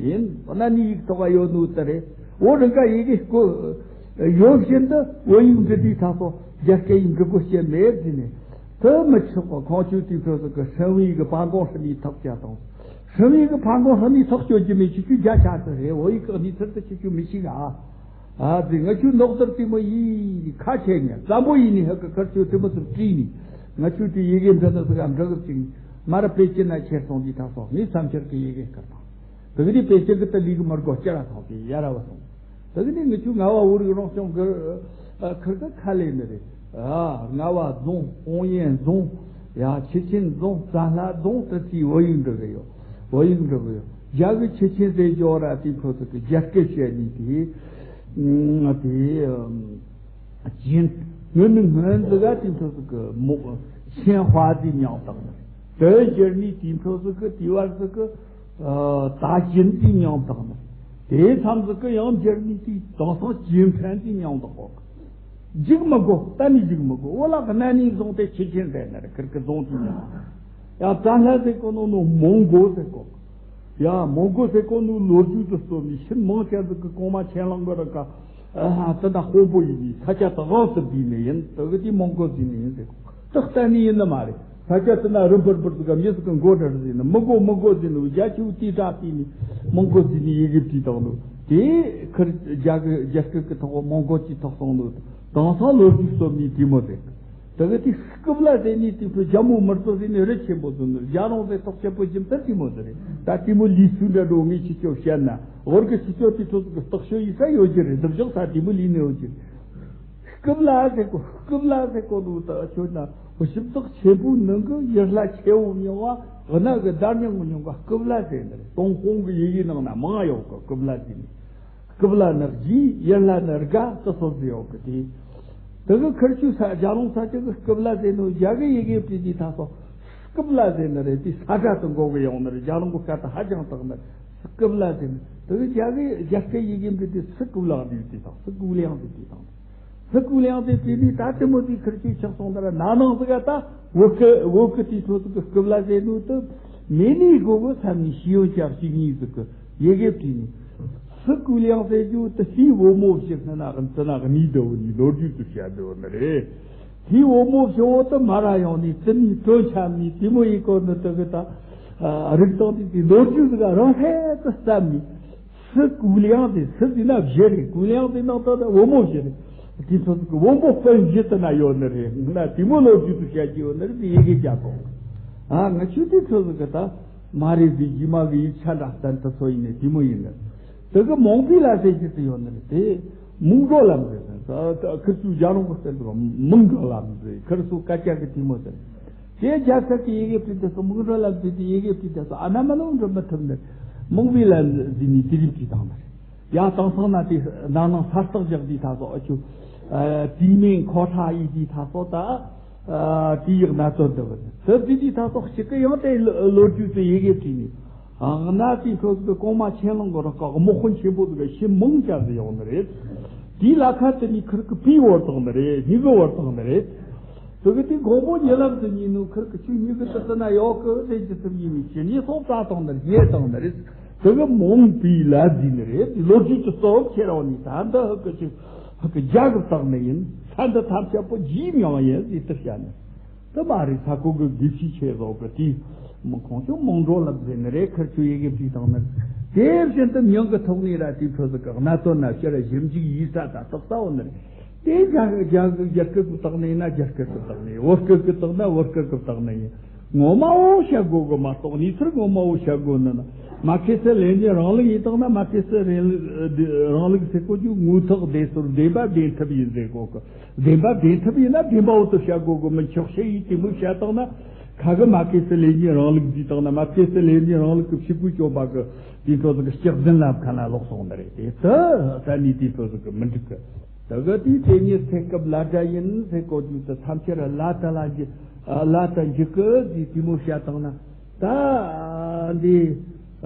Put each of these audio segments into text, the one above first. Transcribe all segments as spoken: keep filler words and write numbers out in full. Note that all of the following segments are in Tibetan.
ཡིན། གནའ་ནས་ཡིག་ཐོག་ག་ཡོད་ནོ་དེ་རེད། བོད་རང་ག་ཡི་གེ་བཀོད་ཡོད་བཞིན་དུ་བོད་ཡིག་འབྲི་དུས་ད་སོ་རྒྱ་སྐད་ཡིག་འབྲི་དགོས་ཤེས་མེད་ཟེར་ནས། དེ་མི་ཆོག་པ། ཁོང་ཚོས་དུས་ཚོད་ཟིག་གི་ཧྲིན་ཝེ་གི་ཕ་གོང་ཧྲི་ནི་ཐག་བཅད་དང་། ཧྲིན་ཝེ་གི་ཕ་གོང་ཧྲི་ནི་ཐག་གཅོད་རྒྱུ་མེད། ཁྱེད་ཆོས་རྒྱ་ཆ་ཚ་རེད། བོད་ཡིག་གི་གནས་ཚུལ་དེ་ཁྱེད་ཆོས་མི་ཤེས་ག་ཨ་ཙི། ང་ཆོས་ནོག་དར་དེ་མོ་ཡིས་ཁ་ཆེ་ནས་བཙན་པོ་ཡིན་ནི་ཧ་གི་ཁར་ཆོས་དེ་མོ་ཚུར་བྲིས་ནི། ང་ཆོས་དེ་ཡི་གེ་འབྲི་ནི་ཟིག་ག་འབྲི་གི་ཅིག་མ་ར་པེ་ཅིན་ན་ཁྱེར་སོང་དུས་ད་སོ་ངས་མཚམས་ཁྱེར་གི་ཡི་གེ་བསྐུར་དང་། དེ་གི་དེ་པེ་ཅིན་གི་དེ་ལི་གི་མི་དགོས་ཅི་ར་ཐོག་གི་ཡ་ར་བ་སོང་། དེ་གི་དེ་ང་ཆོས་རྔ་བ་བོད་རིགས་རང་སྐྱོང་གི་ཨ་ཁུར་གི་ཁ་ལས་ནི་རེད། ཨ་རྔ་བ་རྫོང་ཀོང་ཡན་རྫོང་ཡ་ཆུ་ཆེན་རྫོང་བཙན་ལྷ་རྫོང་དེ་ཚོའི་བོད་ཡིག་འབྲི་གི་ཡོད། བོད་ཡིག་འབྲི་གི་ཡོད། རྒྱ་གི་ཆུ་ཆེན་ཟེར་རྒྱུ་ར་དེ་ཁོ་ཚོ་གི་རྒྱ་སྐད་བཤད་ནི་དེ་ཨ་དེ་ཨམ། ཅིན། སྔོན་ནི་སྔོན་ཟིག་ག་དེ་འཕྲོ་ཟིག་གི་མོ་ཆེན་ཧྭ་ཟིག་མྱང་བཏང་ནི། དེ་ཕྱིར་ནི་དེ་འཕྲོ་ཟིག་གི་དེ་བར་ཟིག་གི་ཨ་ད་ཅིན་ཟིག་མྱང་བཏང་ནི། དེ་མཚམས་ཟིག་གི་ཡང་ཕྱིར་ནི་དེ་དེང་སང་ཅིན་ཕན་ཟིག་མྱང་བཏང་གོ། འཇིགས་མི་དགོ། གཏན་ནས་འཇིགས་མི་དགོ། འོ་ལགས། གནའ་ནས་བཟུང་སྟེ་ཆུ་ཆེན་ཟེར་ནི་རེད། ཁིར་གི་རྫོང་དེ་མྱང་། ཡང་བཙན་ལྷ་ཟེར་གོ་ནོ་ནོ་མོང་གོ་ཟེར་གོ། ཡ་མོང་གོ་ཟེར་གོ་ནོ་ལོ་རྒྱུས་དུ་སྟོན་ནི་ཤིན་མང་ཆེ་ཟིག་གི་གོང་མ་ཆེན་ལང་གི་ར་ཀ་ཨ་ཧ། དེ་ན་དཔོན་པོ་ཡིན་ནི། ས་ཆ་དེ་དབང་དུ་བསྡུས་ནི་ཡིན། དེ་གི་དེ་མོང་གོ་ཟེར་ནི་ཡིན་ཟེར་གོ། དེ་གཏན་ནས་ཡིན་ནི་མ་རེད། ས་ཆ་དེ་ན་རུ་འབུར་འབུར་ཟིག་ག་མི་ཟིག་གི་མགོ་འདྲ་ཟེར་ནི། མི་མགོ་མི་མགོ་ཟེར་ནི། རྒྱ་ཆེའུ་དེ་དྲག་བལྟས་ནི་མོང་གོ་ཟེར་ནི་ཡི་གེ་བྲིས་བཏང་ནོ། དེ་ཁིར་རྒྱ་གི་རྒྱ་སྐད་གི་ཐོག་མོང་གོ་ཅིག་ཐོག་སོང་ནོ། དེང་སང་ལོ་རྒྱུས་སྟོན་ནི་དེ་མོ་ཟེར། དེ་གི་དེ་སྐུབ་ལ་ཟེར་ནི་དེ་ཕོ་རྒྱ་མོ་མི་ཚོ་ཟེར་ནི་རི་ཆེན་པོ་ཚོ་ནི་རྒྱ་རོང་ཟེར་ཐོག་ཆེན་པོ་རྒྱུ་མཚན་དེ་མོ་ཟེར་རེད། ད་དེ་མོ་ལི་སུ་འདྲ་འགྲོ་ངས་ཁྱེད་ཆོ་བཤད་ན། འོར་གི་ཁྱེད་ཆོ་དེ་ཚོ་ཟིག་སྟག་ཤོད་ཡིན་ས་ཡོད་རྒྱུ་རེད། འདི་བཞག་ས་དེ་མོ་ལི་ནི་ཡོད་རྒྱུ་རེད། སྐུབ་ལ་ཟེར་གོ། སྐུབ་ལ་ཟེར་གོ་འདུག་ད་ཁྱོད་ན་ཞིབ་ཚགས་ཆེན་པོའི་ནང་གི་ཡུལ་ལྷ་ཆེ་བོ་མྱོང་བ། གནའ་གི་བརྡ་རྙིང་གི་མྱོང་བ་སྐུབ་ལ་ཟེར་ནི་རེད། ཏུན་ཧོང་གི་ཡི་གེ་ནང་ན་མང་ཡོད་གི། སྐུབ་ལ་ཟེར་ནི། སྐུབ་ལ་ནི་རྗེ། ཡུལ་ལྷ་ནི་དགའ། དེ་སོགས་ཟེར་ཡོད་གི། དེ་དེ་གི་ཁིར་ཆོས་ས་རྒྱ་ལུང་ས་ཆ་གི་སྐུབ་ལ་ཟེར་ནོ་རྒྱ་གི་ཡི་གེ་བྲིས་དུས་ད་སོ་སྐུབ་ལ་ཟེར་ནི་རེད། དེ་ས་སྒྲ་དེ་གོ་གི་ཡོང་ནི་རེད། རྒྱ་ལུང་གི་སྐད་དེ་ཧ་ཅང་དག་ནི་རེད། སྐུབ་ལ་ཟེར་ནི། དེ་གི་རྒྱ་གི་རྒྱ་སྐད་ཡི་གེ་འབྲི་དུས་སི་ཀུ་ལང་ཟེར་དུས་དང་། སི་ཀུ་ལིང་ཟེར་དུས་དང་། སི་ཀུ་ལིང་ཟེར་དུས་ནི་ད་དེ་མོ་དེ་ཁིར་ཆོས་ཆགས་སོང་ད་ར། ན་ནིང་ཟིག་ག་ད་བོད་སྐད་བོད་སྐད་དེ་ཚོ་ཟིག་གི་སྐུབ་ལ་ཟེར་ནོ་དེ་མེད་ནི་གོ་གི་བསམ་ནི། ཤེས་ཡོན་ཅག་ཅིག་གཉིས་ཟིག་གི་ཡི་གེ་བྲིས་ནི། སི་ཀུ་ལིང་ཟེར་རྒྱུ་དེ་ལྷའི་བུ་མོ་ཞིག་སྔ་ན་གི་ཙི་ན་གི་ནི་དེ་བོ་ནི་ལོ་རྒྱུས་དུ་བཤད་དེ་བོ་ནི་རེད། ལྷའི་བུ་མོ་ཞིག་བོ་དེ་མ་ར་ཡོང་ནི་ཙི་ནི་དྲོན་ཆམ་ནི་དེ་མོ་ཡི་གོ་ནི་དེ་གི་ད་རིག་སྟངས་དེ་དེ་ལོ་རྒྱུས་ཟིག་ག་རང་ཧེ་ཙི་བསམ་ནི། སི་ཀུ་ལིང་ཟེར། སི་ཟེར་ན་བཞི་རེད། ཀུ་ལིང་ཟེར་ན་ད་ད་བུ་མོ་བཞི་རེད། དེ་ཚོ་ཟིག་གི་བུ་མོ་སྤུན་བཞི་དེ་ན་ཡོད་ནི་རེད། ང་དེ་མོ་ལོ་རྒྱུས་དུ་བཤད་ཀྱི་ཡོད་ནི་རེད། དེ་ཡི་གེ་རྒྱག་གོ། ཨ་ང་ཆོས་དེ་ཚོ་ཟིག་གི་ད་མ་རེད་ཟེར། རྗེས་མ་གི་ཡིག་ཆ་འདྲ་བསྟན་དུ་སོ་ཡིན་ནི་དེ་མོ་ཡིན་ནི། དེ་གི་མོང་པི་ལ་ཟེར་གྱི་དེ་ཡོད་ནི་རེད། དེ་མོང་གྲོ་ལམ་ཟེར། ཁིར་ཚོས་རྒྱ་ནང་གི་སྟེང་དུ་མོང་གྲོ་ལམ་ཟེར། ཁིར་ཚོ་སྐད་ཆ་གི་དེ་མོ་ཟེར། དེ་རྒྱ་སྐད་ཀྱི་ཡི་གེ་བྲིས་དུས་སུ་མོང་གྲོ་ལ་བྲིས་ཏེ་ཡི་གེ་བྲིས་དུས་སུ་ཨ་ན་མ་ནོ་འགྲོ་མི་ཐུབ་ནི། མོང་པི་ལ་ཟེར་ནི་དེ་རིགས་བྲིས་བཏང་ནི། ཡ་དེང་སང་ན་དེ་ན་ནིང་ས་རྟགས་བཞག་དུས་ད་སོ་ཨ་ཆུ་ཨ་དེ་མིང་ཁོ་ཐག་ཡིན་དུས་ད་སོ་ད་ཨ་དེ་ཡག་ན་དོན་འདི་བ་ཟེར་དུས་དེ་ད་སོ་གཅིག་གི་ཡང་དེ་ལོ་རྒྱུས་དེ་ཡི་གེ་བྲིས་ནི། ཨ་ང་དེ་ཁོ་ཚོ་གོང་མ་ཆེན་ལང་གི་རོགས་ཀ་དམག་དཔོན་ཆེན་པོ་ཟིག་གི་ཤི་མང་ཆ་ཟིག་ཡོང་ནི་རེད། དེའི་ལ་ཁ་དེ་ནི་ཁིར་གི་པི་བོར་བཏང་ནི་རེད། སྨྱུ་གུ་བོར་བཏང་ནི་རེད། དེ་གི་དེ་མགོན་པོ་ཉེ་ལམ་དུ་ཉིན་ནུ་ཁིར་གི་ཆུ་སྨྱུ་གུ་དུ་དུ་ན་ཡོག་གི་ཟེར་གྱི་ཐུབ་ཡིན་མི་ཤི་ནི་སོང་ཙ་བཏང་ནི་རེད། དེ་གི་མོང་པི་ལ་ཟེར་ནི་རེད། དེ་ལོ་རྒྱུས་ཀྱི་གཙོ་བོ་ཁྱེད་རང་ནི་ད་འདི་ཧ་གི་ཆུ་ཧ་གི་རྒྱ་གི་བཏགས་ནི་ཡིན། ས་འདི་ཐམས་ཅད་པོ་རྗེས་མྱོང་ཡིན་ཟེར་དུ་བཤད་ནི། དེ་མ་རེད། ས་ཁོ་གི་དགེ་བཤེས་ཆེ་བཟོ་གི་དེ་མི་ཁོང་ཚོ་མོང་གྲོ་ལབ་ཟེར་ནི་རེད། ཁིར་ཆུ་ཡི་གེ་བྲིས་བཏང་ནི་རེད། དེ་བཞིན་དུ་མྱང་གི་ཐོག་ནས་ར་དེ་ཕོ་ཟིག་གི་གནའ་དོན་ན་ཕྱིར་ཞིབ་འཇུག་ཡིས་ས་ད་རྟོགས་ས་འོ་ནི་རེད། དེ་རྒྱ་རྒྱ་རྒྱ་སྐད་ཀྱི་བཏགས་ནི་ཡིན་ན་རྒྱ་སྐད་ཀྱི་བཏགས་ནི་ཡིན། བོད་སྐད་ཀྱི་བཏགས་ན་བོད་སྐད་ཀྱི་བཏགས་ནི་ཡིན། ངོ་མ་བོ་བཤད་དགོས་གི་མ་གཏོགས་ནི་ཚུར་ངོ་མ་བོ་བཤད་དགོས་ནི་ན། མར་ཁེ་སི་ལེ་ནིན་རིང་ལུགས་ཡིན་བཏང་ན་མར་ཁེ་སི་རིང་ལུགས་རིང་ལུགས་ཟེར་གོ་རྒྱུ་དངོས་ཐོག་བདེན་ཟུར་བདེན་པ་བདེན་ཐུབ་ཡིན་ཟེར་གོ་གི། བདེན་པ་བདེན་ཐུབ་ཡིན་ན་བདེན་པ་བོ་དུ་བཤད་དགོས་གི་མི་ཆོག་ཤེས་ཡིན་དེ་མོ་བཤད་བཏང་ན། ཁ་གི་མར་ཁེ་སི་ལེ་ནིན་རིང་ལུགས་ཟེར་བཏང་ན་མར་ཁེ་སི་ལེ་ནིན་རིང་ལུགས་ཀྱི་ཕྱི་གོས་གྱོན་པ་གི་དེ་ཚོ་ཟིག་གི་ལྕགས་རྫུན་ལབ་མཁན་ལ་ལོག་སོང་ནི་རེད། དེ་ད་ད་ནི་དེ་ཚོ་ཟིག་གི་མི་འགྲིག་གི། ད་གི་དེའི་དེ་ཉིད་ཚེ་སྐབས་ལ་འདྲ་ཡིན་ཟེར་གོ་རྒྱུ་དེ་ཐམས་ཅད་ལ་ད་ལ་འཇི་ལ་ད་འཇིག་གི་ཟེར་དེ་མོ་བཤད་བཏང་ན། ད་འདི་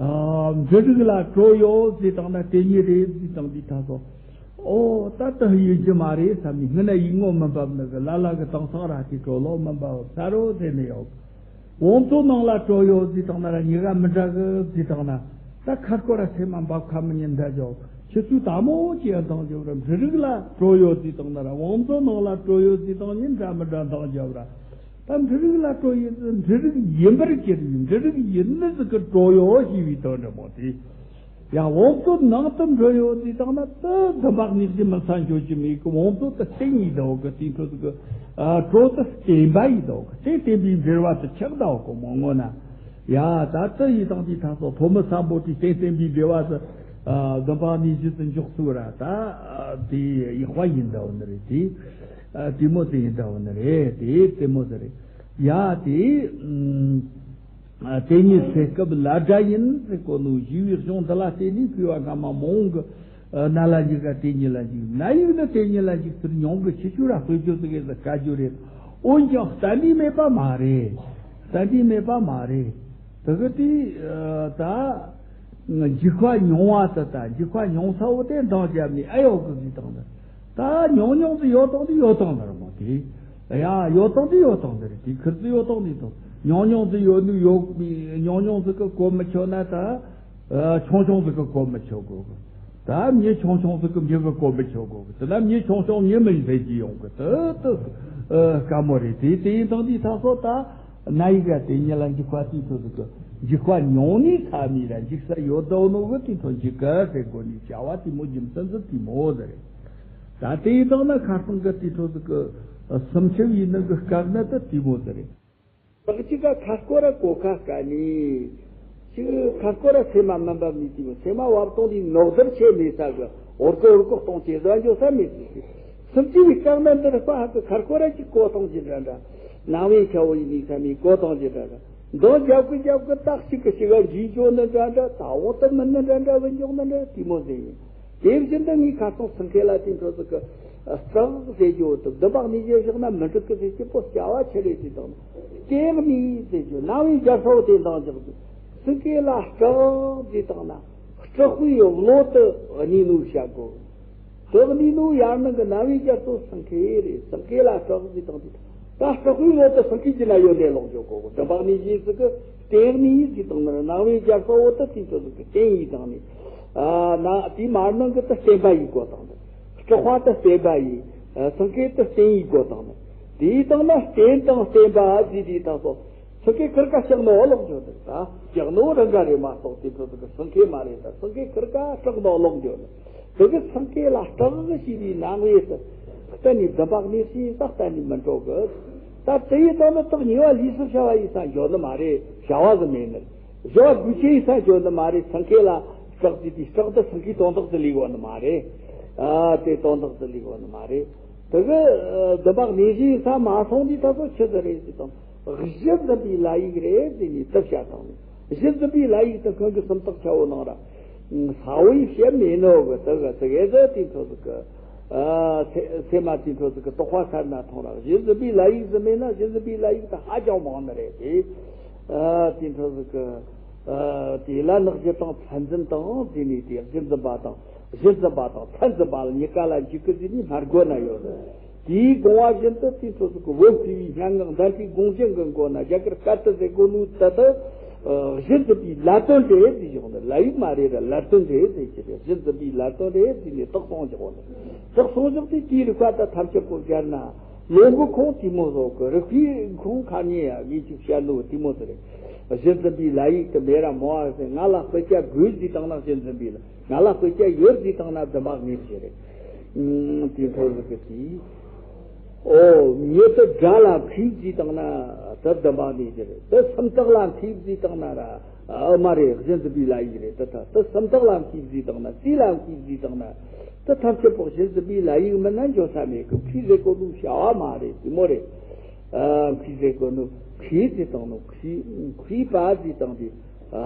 འབྲུ་རིགས་ལ་གྲོ་ཡོད་ཟེར་བཏང་ན་དེ་ཉིད་རེད་ཟེར་བཏང་དུས་ད་སོ། ཨོ་ད་ད་ཡིན་རྒྱུ་མ་རེད་བསམ་ནས་སྔོན་ན་ཡིག་ངོ་མི་འབབ་ནི་གི་ལ་ལ་གི་དེང་སང་ར་དེ་གྲོ་ལོ་མི་འབབ་ཚ་རོ་ཟེར་ནི་ཡོད། བང་མཛོད་ནང་ལ་གྲོ་ཡོད་ཟེར་བཏང་ན་ར་ཉི་ག་མི་འདྲ་གི་ཟེར་བཏང་ན། ད་ཁ་སྐོར་ར་སེམས་མ་འབབ་ཁ་མི་ཉན་འདྲ་འཇོག་ཁྱེད་ཚོས་དམ་མོ་ཅེས་འདང་རྒྱབ་ར། འབྲུ་རིགས་ལ་སྤྲོ་ཡོད་ཟེར་དང་ན་ར། བང་མཛོད་ནང་ལ་སྤྲོ་ཡོད་ཟེར་དང་ཉིན་འདྲ་མི་འདྲ་འདང་རྒྱབ་ར། ད་འབྲུ་རིགས་ལ་སྤྲོ་ཡོད་ཟེར། འབྲུ་རིགས་ཡིན་པར་གྱུར་ཡིན། འབྲུ་རིགས་ཡིན་ནི་ཟིག་གི་སྤྲོ་ཡོད་ཞེས་པའི་དོན་འདྲ་མོ་དེ། ཡ་བང་མཛོད་ནང་དུ་འགྲོ་ཡོད་ཟེར་དང་ན་དུ་འདི་འབག་ནས་ཀྱི་མི་ཚང་འགྱོ་གི་མེད་གི། བང་མཛོད་དུ་སྟེང་ཡིན་དོ་གི། དེ་འཕྲོ་ཟིག་གི་ཨ་སྤྲོ་དུ་བརྟན་པ་ཡིན་དོ་གི། དེ་བརྟན་པའི་འབྲེལ་བ་དུ་ཆགས་དོ་གི་མོ་ངོ་ན། ཡ་ད་དུ་ཡིན་དང་དེ་ཐག་སོ་ཕོ་མི་སམ་པོ་དེ་སྟེང་བརྟན་པའི་འབྲེལ་བ་དུ་ཨ་འདི་འབག་ནས་ཀྱི་དུ་འཇོག་ཚུལ་ར། ད་ཨ་དེ་ཡག་པ་ཡིན་དོ་ནི་རེད། དེ་ཨ་དེ་མོ་དེ་ཡིན་དོ་ནི་རེད། དེ་དེ་མོ་དེ་རེད། ཡ་དེ་ཨ། དེ་ཉིད་ཚེ་སྐབས་ལ་དགྲ་ཡིན་ཟེར་གོ་ནོ། ཞི་བའི་གཞུང་འདི་ལ་བརྟེན་ནས་གུས་པ་སྔ་མ་མང་གི་ན་ལ་འཇུག་ག་དེ་ཉིད་ལ་འཇུག་ན་ཡིག་ནི་དེ་ཉིད་ལ་འཇུག་ཚུལ་ཉུང་གི་ཁྱི་ཆུ་ར་དཔེ་བརྗོད་ཟིག་གི་དཀའ་རྒྱུ་རེད། འོན་ཀྱང་བསྟན་དུས་མེད་པ་མ་རེད། བསྟན་དུས་མེད་པ་མ་རེད། དེ་གི་དེ་ད། འཇིགས་པ་མྱོང་བ་དེ་དང་འཇིགས་པ་མྱོང་ཚ་བོ་དེ་འདང་བརྒྱབ་ནས་ཨེ་ཡོད་གི་ཟིག་དང་དེ། ད་ཉུང་ཉུང་དེ་ཡོད་དང་དེ་ཡོད་དང་དེ་རེད་མོ་དེ། ཡ་ཡོད་དང་དེ་ཡོད་དང་དེ་རེད། དེ་ཁིར་དེ་ཡོད་དང་དེ་དང་ཉུང་ཉུང་དེ་ཡོད་ནི་ཡོད། ཉུང་ཉུང་ཟིག་གི་གོ་མི་ཆོད་ན་ད་ཆུང་ཆུང་ཟིག་གི་གོ་མི་ཆོད་གོ་གི། ད་མྱི་ཆུང་ཆུང་ཟིག་གི་མྱི་གི་གོ་མི་ཆོད་གོ་གི། དེ་ན་མྱི་ཆུང་ཆུང་མྱི་མི་ཟེར་གྱི་ཡོང་གི། དེ་དེ་དཀའ་མོ་རེད། དེ་དེ་ཡིན་དང་དེ་ད་སོ་ད། ན་ཡིག་ག་དེ་ཉིད་ལ་འཇིགས་པ་དེའི་ཚོད་ཟིག་གི་འཇིགས་པ་མྱོང་ནས་ཚ་མི་ར། འཇིགས་ས་ཡོད་དོ་ནོ་གི་དེའི་ཚོད་འཇིགས་གི་ཟེར་གོ་ནས་བྱ་བ་དེ་མོ་རྒྱུ་མཚན་ཟིག་དེ་མོ་ཟེར་རེད། ད་དེའི་དང་ན་ཁ་སང་གི་དེའི་ཚོད་ཟིག་གི་སུམ་ཆུ་བའི་ནང་གི་སྐབས་ན་ད་དེ་མོ་ཟེར་རེད། ད་གཅིག་ག་ཁ་སྐོར་ར་གོ་ཁ་དཀའ་ནི། ཅིག་ཁ་སྐོར་ར་སེམས་མ་མི་འབབ་ནི་དེ་མོ། སེམས་མ་བབ་གཏོང་དེ་ནོག་དར་ཆེ་མེད་ས་གི་འོར་ཀོ་འོར་ཀོ་གཏོང་ཆེ་ཟ་འཇོག་ས་མེད་ཟིག་སུམ་ཅུ་བའི་སྐབས་ན་འདིར་ཕ་ཧ་གི་ཁར་ཁོ་ར་ཅིག་གོ་གཏོང་གི་འདྲ་འདྲ། ནང་བའི་ཆ་བོ་ཡིན་ནི་ས་མི་གོ་གཏོང་གི་འདྲ་འདྲ། མདོ་རྒྱབ་ཀི་རྒྱབ་ཀི་རྟགས་གཅིག་གི་ཞིག་ག་འཇིགས་སྐྱོ་ནི་འདྲ་འདྲ། ད་འོང་དུ་མི་ནི་འདྲ་འདྲ་བུ་འཇོག་ནི་འདྲ་དེ་མོ་ཟེར་ཡིན། དེ་བཞིན་དུ་ངའི་ཁ་སང་སེང་གེ་ལ་དེ་འཕྲོ་ཟིག་གི་སྟག་ཟེར་རྒྱུ་དུ་བདུན་པག་ནི་ཡེ་བཞག་ན་མི་འགྲིག་གི་ཟེར་གྱི་པོ་བྱ་བ་ཆི་རེད་ཟེར་དང་། སྟེང་ནི་ཟེར་རྒྱུ་ནང་བའི་རྒྱ་ཚོགས་དེ་འདང་རྒྱག་རྒྱུ། སེང་གེ་ལ་སྟག་ཟེར་དང་ན་སྟག་པའི་བློ་དུ་གནས་ནོ་བྱ་དགོས། དེ་གནས་ནོ་ཡར་ནང་གི་ནང་བའི་རྒྱ་ཚོགས་སེང་གེ་རེད། སེང་གེ་ལ་སྟག་ཟེར་དང་དེ་ད་སྟག་པའི་བློ་དུ་སེང་གེ་ཅི་ན་ཡོད་ལས་ལོག་འཇོག་གོ་གོ། དེ་འབག་ནི་ཡིན་ཟིག་གི་སྟེང་ནི་ཡིན་ཟིག་དང་ན་ནང་བའི་རྒྱ་ཚོགས་བོ་དུ་དེ་ཚོ་ཟིག་གི་སྟེང་ཡིན་དང་ནི། ཨ་ན་དེ་མར་ནང་གི་དུ་བསྟན་པ་ཡིན་གོ་དང་ནི། སྐྲག་པ་དུ་བསྟན་པ་ཡིན། སེང་གེ་དུ་སྟེང་ཡིན་གོ་དང་ནི། དེའི་སྟེང་ན་བསྟན་དང་བསྟན་པ་ཟིག་དེ་ད་སོ། སེང་གེ་ཁིར་ཀ་ལྕགས་ནོ་ལོག་འཇོག་དེ་ད་ལྕགས་ནོ་རང་ག་རེ་མ་གཏོགས་དེ་ཚོ་ཟིག་གི་སེང་གེ་མ་རེད། ད་སེང་གེ་ཁིར་ཀ་སྐྲག་ནོ་ལོག་འཇོག་ནི། དེ་གི་སེང་གེ་ལ་སྟག་ཞེས་པའི་ནང་བའི་སུ་གཏན་ནས་བདུན་པག་ནས་ཤེས་ས་གཏན་ནས་མི་འགྲོ་གི། ད་དེ་ཡི་དོན་ནི་དག་ཉེ་བ་ལུས་སུ་བྱ་བ་ཡིན་ས་འཇོག་ནི་མ་རེད། བྱ་བ་ཟིག་མེད་ནི། བྱ་བ་དགོས་ཆེ་ཡིན་ས་འཇོག་ནི་མ་རེད། སེང་གེ་ལ་སྟག་ཅི་དེ་སྟག་དེ་སེང་གེའི་དོན་དག་ཏུ་ལུས་གོ་ནི་མ་རེད། ཨ་དེ་དོན་དག་ཏུ་ལུས་གོ་ནི་མ་རེད། དེ་གི་བདུན་པག་ནས་ཤེས་ཡིན་ས་མ་སོང་དུས་ད་ཚོ་ཆི་ཟིག་རེད་ཟེར་དང་། གཞི་འཛིན་པའི་ལ་ཡིག་རེད་ཟེར་ནས་དུ་བྱ་དང་ནི། གཞི་འཛིན་པའི་ལ་ཡིག་དུ་ཁོང་གི་སུམ་རྟགས་ཆ་བོ་ནང་ར། ས་བོའི་བཤད་མེད་ནོ་གི་དུ་གི་དུ་གེ་ཟེར་དེ་ཚོ་ཟིག་གི། ཨ་སེ་སེ་མ་དེ་ཚོ་ཟིག་གི་དོགས་པ་ཤར་ན་ཐོང་ར། གཞི་འཛིན་པའི་ལ་ཡིག་ཟིག་མེད་ན་གཞི་འཛིན་པའི་ལ་ཡིག་དུ་ཧ་ཅང་མང་ནི་རེད་དེ། ཨ་དེ་ཚོ་ཟིག་གི། ཨ་དེ་ལ་ནག་གཞི་དང་མཚན་འཛིན་དང་དེ་ནས་དེ་གཞི་འཛིན་པ་དང་། གཞི་འཛིན་པ་དང་མཚན་འཛིན་པ་ལ་གཉིས་ཀ་ལ་འཇུག་གི་ཟེར་ནས་སྨྲ་དགོས་ན་ཡོད་རེད། དེའི་དགོངས་པ་བཞིན་དུ་དེའི་ཚོ་ཚོ་གི་བོད་ཀྱི་བའི་སྙན་ངག་འདན་ཁྲིའི་དགོངས་གཞི་གི་མགོ་ན་རྒྱ་གར་སྐད་དུ་ཟེར་དགོས་ནོ་ད་ལྟ་གཞི་འཛིན་པའི་ལ་དོན་རེད་ཟེར་བཞག་ནི། ལ་ཡིག་མ་རེད་ར་ལ་དོན་རེད་ཟེར་གྱི་རེད། གཞི་འཛིན་པའི་ལ་དོན་རེད་ཟེར་ནས་རྟགས་སོང་བཞག་ནི། རྟགས་སོང་བཞག་དུས་དེའི་རིགས་པ་ད་ཐམས་ཅད་པོ་སྦྱར་ན་ལོ་གི་ཁོང་དེ་མོ་བཟོ་གི། རིགས་པའི་ཁོང་ཁ་ཉེ་ཡ་ངས་ཅིག་བཤད་ནོ་དེ་མོ་ཟེར་རེད། གཞི་འཛིན་པའི་ལ་ཡིག་དུ་མེད་ར་མོ་བ་ཟེར། ང་ལ་དཔེ་ཆ་དགོས་ཟེར་བཏང་ན་གཞི་འཛིན་པའི་ལ། ང་ལ་དཔེ་ཆ་ཡོད་ཟེར་བཏང་ན་བདུན་པག་ནས་ཟེར་རེད། ཨུམ་དེ་འཕྲོ་ཟིག་གི་དེ། ཨོ་མྱི་དེ་དགྲ་ལ་མཁས་ཟེར་བཏང་ན་ད་བདུན་པག་ནས་ཟེར་རེད། དེ་སུམ་རྟགས་ལ་མཁས་ཟེར་བཏང་ན་ར་ཨ་མ་རེད། གཞི་འཛིན་པའི་ལ་ཡིག་རེད། དེ་ད་དེ་སུམ་རྟགས་ལ་མཁས་ཟེར་བཏང་ན། རྩིས་ལ་མཁས་ཟེར་བཏང་ན། དེ་ཐམས་ཅད་པོ་གཞི་འཛིན་པའི་ལ་ཡིག་མིན་ན་འཇོག་ས་མེད་གི། མཁས་ཟེར་གོ་ནོ་བྱ་བ་མ་རེད། དེ་མོ་རེད། ཨ་མཁས་ཟེར་གོ་ནོ་མཁས་ཟེར་བཏང་ནོ་མཁས། མཁས་པ་ཟེར་བཏང་དེ། ཨ་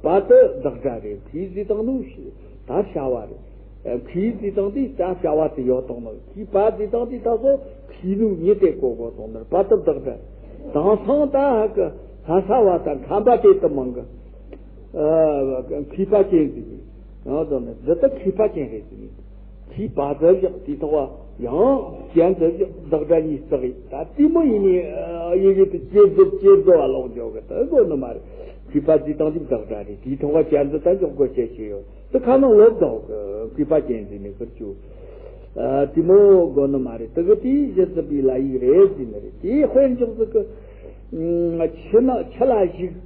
པ་དེ་བདག་སྒྲ་རེད། མཁས་ཟེར་བཏང་ནོ་ད་བྱ་བ་རེད། མཁས་ཟེར་བཏང་དེ་ད་བྱ་བ་དེ་ཡོད་བཏང་ནོ། མཁས་པ་ཟེར་བཏང་དེ་ད་སོ་མཁས་ནོ་མྱི་དེ་གོ་དགོས་སོང་ནོ། པ་དེ་བདག་སྒྲ། དེང་སང་ད་ཧ་གི་ལྷ་ས་བ་དང་ཁམས་པ་དེ་དུ་མང་གི། ཨ་མཁས་པ་ཅན་ཟེར་གི། ཡང་དུ་ནི་འདི་ལྟ་མཁས་པ་ཅན་རེད་ཟེར་གི། མཁས་པ་ཟེར་བཞག་དེ་ཐོག་བ་ཡང་ཅན་ཟེར་བཞག་བདག་སྒྲ་གཉིས་བརྩེགས་ཡིན། ད་དེ་མོ་ཡིན་ནི་ཡི་གེ་དེ་ཇེ་རྫོབ་ཇེ་རྫོབ་བ་ལོག་འཇོག་གི་དེ་དགོས་ནི་མ་རེད། གུས་པ་རྩིས་སྟངས་ཅིག་དག་འདྲ་རེད། དེའི་ཐོག་ག་བཅར་འདྲི་ད་འཇོག་དགོས་བྱས་བྱས་ཡོད། དེ་ཁ་ནང་ལོབ་དོག་གུས་པ་ཅན་ཟིན་ནས་ཁུར་བཅུག་དེ་མོ་དགོས་ནི་མ་རེད། དེ་གི་དེའི་གཞི་འཛིན་པའི་ལ་ཡིག་རེད་ཟིན་ནི་རེད། དེའི་དཔེར་འཇོག་ཟིག་གི་ཆུ་ནང་ཆུ་ལ་བཞུགས།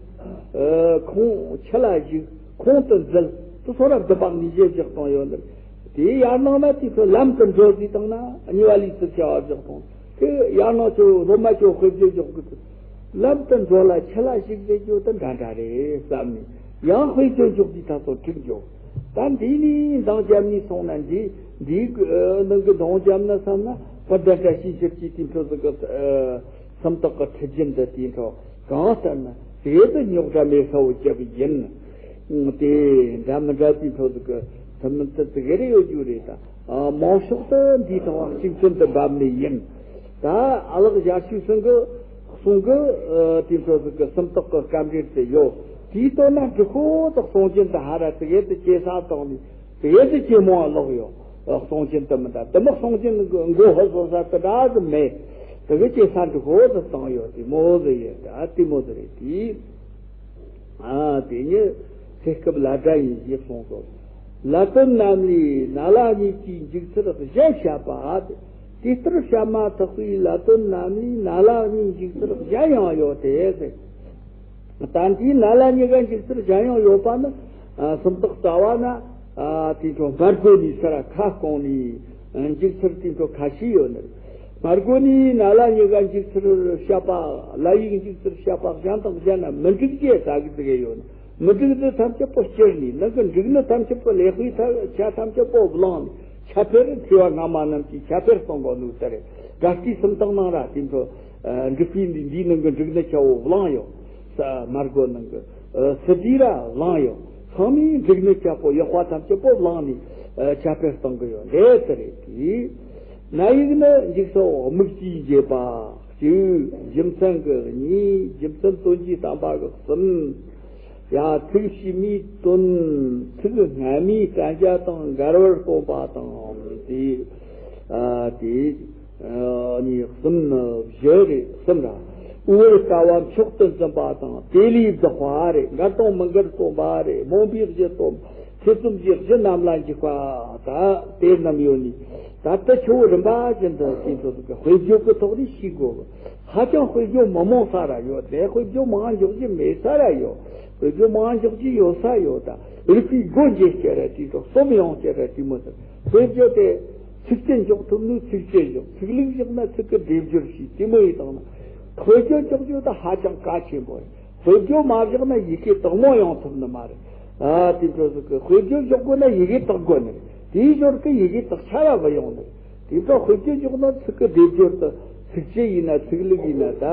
ཁོང་ཆུ་ལ་བཞུགས། ཁོང་དུ་འཛུལ། དེ་སོ་ར་བདུན་པ་ཉིས་བརྒྱ་བཞག་སྟངས་ཡོད་ནི་རེད། དེའི་ཡར་ནང་ན་དེ་ཚོ་ལམ་དུ་འགྲོ་ཟིག་བཏང་ན་གཉིས་པ་ལས་ཚུར་བྱ་བ་བཞག་སྟངས། དེ་ཡང་ན་ཁྱོད་སློབ་མ་ཁྱོད་དཔེ་བརྗོད་འཇོག་གི་འདུག་ལམ་དུ་འགྲོ་ལ་ཆུ་ལ་ཞིག་ཟེར་རྒྱུ་དེ་འདྲ་འདྲ་རེད་བསམ་ནས་ཡང་དཔེ་བརྗོད་འཇོག་གི་ཐག་ཚོ་འཁྲིག་འཇོག་ད་འདི་ནས་འདང་རྒྱབ་ནས་སོང་ན་འདི་འདིའི་ནང་གི་འདང་རྒྱབ་ན་བསམ་ན་བར་ཟླ་འདྲ་ཞིག་ཞིག་གི་དེ་འཕྲོ་ཟིག་གི་སུམ་རྟགས་ཀྱི་ཁྲིད་རྒྱུན་དུ་དེ་འཕྲོ་གང་ལྟར་ན་དེ་དུ་རྙོག་དྲ་མེད་ས་བོ་རྒྱབ་ཡིན། དེ་འདྲ་མི་འདྲ་དེ་འཕྲོ་ཟིག་གི་ཐུན་མིན་དུ་ཙི་གེ་རེ་ཡོད་རྒྱུ་རེད་ད། མང་ཤོས་དུ་འདིའི་ཐོག་གཅིག་མཐུན་དུ་འབབ་ནི་ཡིན། ད་ཨ་ལགས་ཞར་ཞུ་སོང་གི་གསུང་གི་དེ་ཚོ་ཟིག་གི་སུམ་རྟགས་ཀྱི་སྐབས་འབྲེལ་དེ་ཡོད། དེའི་ལྟོ་ན་འབྲི་ཁོ་དག་གསུང་རྒྱུན་དུ་ཧ་ར་དེ་གེ་དུ་སྐྱེ་ས་དང་ནི་དེ་གེ་དུ་སྐྱེ་མོ་ཨ་ལོག་ཡོད། གསུང་རྒྱུན་དུ་མི་འདྲ་དུ་མི་གསུང་རྒྱུན་མགོ་ཧོ་སོ་ས་དུ་འདྲ་ཟིག་མེད། དེ་གེ་སྐྱེ་ས་འབྲི་ཁོ་དུ་བཏང་ཡོད། དེ་མོ་ཟིག་ཡོད། ད་དེ་མོ་ཟིག་རེད་དེ། ཨ་དེ་ཉིད་ཚེ་སྐབས་ལ་སྒྲ་ཡིན་ཞེས་གསུངས་སོ། ལ་དོན་རྣམས་ལས་ན་ལ་གཉིས་ཀྱི་འཇུག་ཚུལ་གཞན་བཤད་པ། དེ་ལྟར་བཤད་མ་ཐག་པའི་ལ་དོན་རྣམས་ལས་ན་ལ་གཉིས་འཇུག་ཚུལ་གཞན་ཡང་ཡོད་དེ། ད་འདིའི་ན་ལ་གཉིས་ཀ་འཇུག་ཚུལ་གཞན་ཡང་ཡོད་པ་ནི་སུམ་རྟགས་རྩ་བ་ན་དེ་ཚོ་སྨྲ་སྒོ་ནས་ས་ར་ཁ་སྐོང་ནས་འཇུག་ཚུལ་དེ་ཚོ་ཁ་ཤས་ཡོད་ནི། སྨྲ་སྒོ་ནས་ན་ལ་གཉིས་ཀ་འཇུག་ཚུལ་བཤད་པ། ལ་ཡིག་འཇུག་ཚུལ་བཤད་པ་གཞན་དང་གཞན་ན་མི་འགྲིག་ཅེས་ཟ་གི་ཟིག་ཡོད། མི་འགྲིག་ཚུལ་ཐམས་ཅད་པོ་སྤྱིར་ནས་ནང་གི་འགྲིག་ནི་ཐམས་ཅད་པོ་ལེགས་པའི་ཐ་ཆ་ཐམས་ཅད་པོ་བླངས་ནས་ཆ་ཕེར་མཁས་པ་སྔ་མ་རྣམས་ཀྱིས་ཆ་ཕེར་གཏོང་དགོས་ནོ་ལྟར་དགའ་སྐྱིད་སུམ་རྟགས་ནང་ར་དེ་ཚོ་འགྲིག་པའི་འདི་འདིའི་ནང་གི་འགྲིག་ནི་ཆ་བོ་བླངས་ཡོད། ས་སྨྲ་སྒོ་ནང་གི་སི་ཏཱི་ར་བླངས་ཡོད། ཚང་མས་འགྲིག་ནི་ཆ་པོ་ཡག་པ་ཐམས་ཅད་པོ་བླངས་ནས་ཆ་ཕེར་གཏོང་གི་ཡོད། འདྲེ་ལྟར་རེད་དེ། ན་ཡིག་ནི་འཇིག་ཚོགས་དམིགས་ཀྱིས་འབྱེད་པ་གཅིག་རྒྱུ་མཚན་གྱི་གཉིས། རྒྱུ་མཚན་དོན་གྱིས་བསྟན་པ་གི་གསུམ། ཡང་ཚིག་ཕྱི་མའི་དོན་ཚིག་སྔ་མའི་བསྟན་བྱ་དང་འགལ་བར་སྟོན་པ་དང་དེ་ཨ་དེ་ཨ་གཉིས་གསུམ་ནི་བཞི་རེད། གསུམ་ར། དབུ་བར་ལྟ་བ་མཆོག་ཏུ་འཛིན་པ་དང་དེ་ལས་བཟློག་པ་རེད། འགལ་དང་མི་འགལ་སྟོན་པ་རེད། སྨོན་པའི་གཞི་སྟོན་པ། ཐེ་ཚོམ་གྱི་གཞི་རྣམས་ལ་འཇུག་པ། ད་དེ་རྣམས་ཡོད་ནི། ད་ལྟ་ཆུ་བོ་རིམ་པ་བཞིན་དུ་དེ་ཚོ་དཔེ་བརྗོད་ཀྱི་ཐོག་ནས་ཤེས་དགོས། ཧ་ཅང་དཔེ་བརྗོད་མི་མང་ས་ར་ཡོད། དེ་དཔེ་བརྗོད་མང་འཇོག་རྒྱུ་མེད་ས་ར་ཡོད། དཔེ་བརྗོད་མང་འཇོག་རྒྱུ་ཡོད་ས་ཡོད། ད་རིག་པའི་སྒོ་འབྱེད་བྱེད་ར་དེ་ཚོ་གསུམ་ཡོང་བྱེད་ར་དེ་མོ་ཟེར། དཔེ་བརྗོད་དེ་ཚིགས་བཅད་འཇོག་ཐུབ་ནོ་ཚིགས་བཅད་འཇོག་ཚིག་ལྷུག་བཞག་ན་ཚིག་གི་སྡེབ་སྦྱོར་བྱས། དེ་མོ་ཡིན་དང་ན་དཔེ་བརྗོད་འཇོག་རྒྱུ་ད་ཧ་ཅང་གལ་ཆེན་པོ་རེད། དཔེ་བརྗོད་མ་བཞག་ན་ཡི་གེ་དག་མོ་ཡོང་ཐུབ་ནི་མ་རེད། ཨ་དེ་འཕྲོ་ཟིག་གི་དཔེ་བརྗོད་འཇོག་དགོས་ན་ཡི་གེ་དག་དགོས་ནི་རེད། དེའི་ཞོར་གི་ཡི་གེ་དག་ཆ་ར་བུད་ཡོང་ནི་རེད། དེ་འཕྲོ་དཔེ་བརྗོད་འཇོག་ན་ཚིག་གི་སྡེབ་སྦྱོར་དུ་ཚིགས་བཅད་ཡིན་ན་ཚིག་ལྷུག་ཡིན་ན་ད་